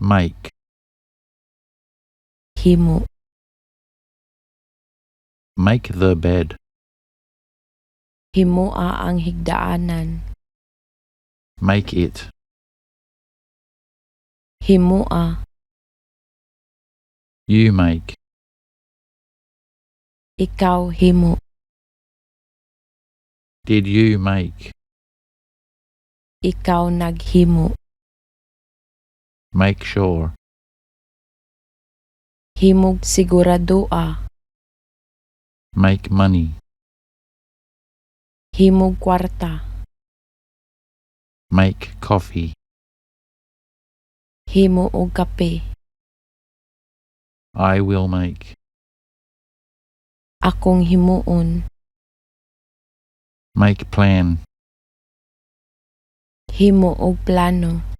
Make. Himo. Make the bed. Himoa ang higdaanan. Make it. Himoa. You make. Ikaw himo. Did you make? Ikaw naghimo. Make sure. Himog siguradoa. Make money. Himog kwarta. Make coffee. Himo og kape. I will make. Akong himuon. Make plan. Himo og plano.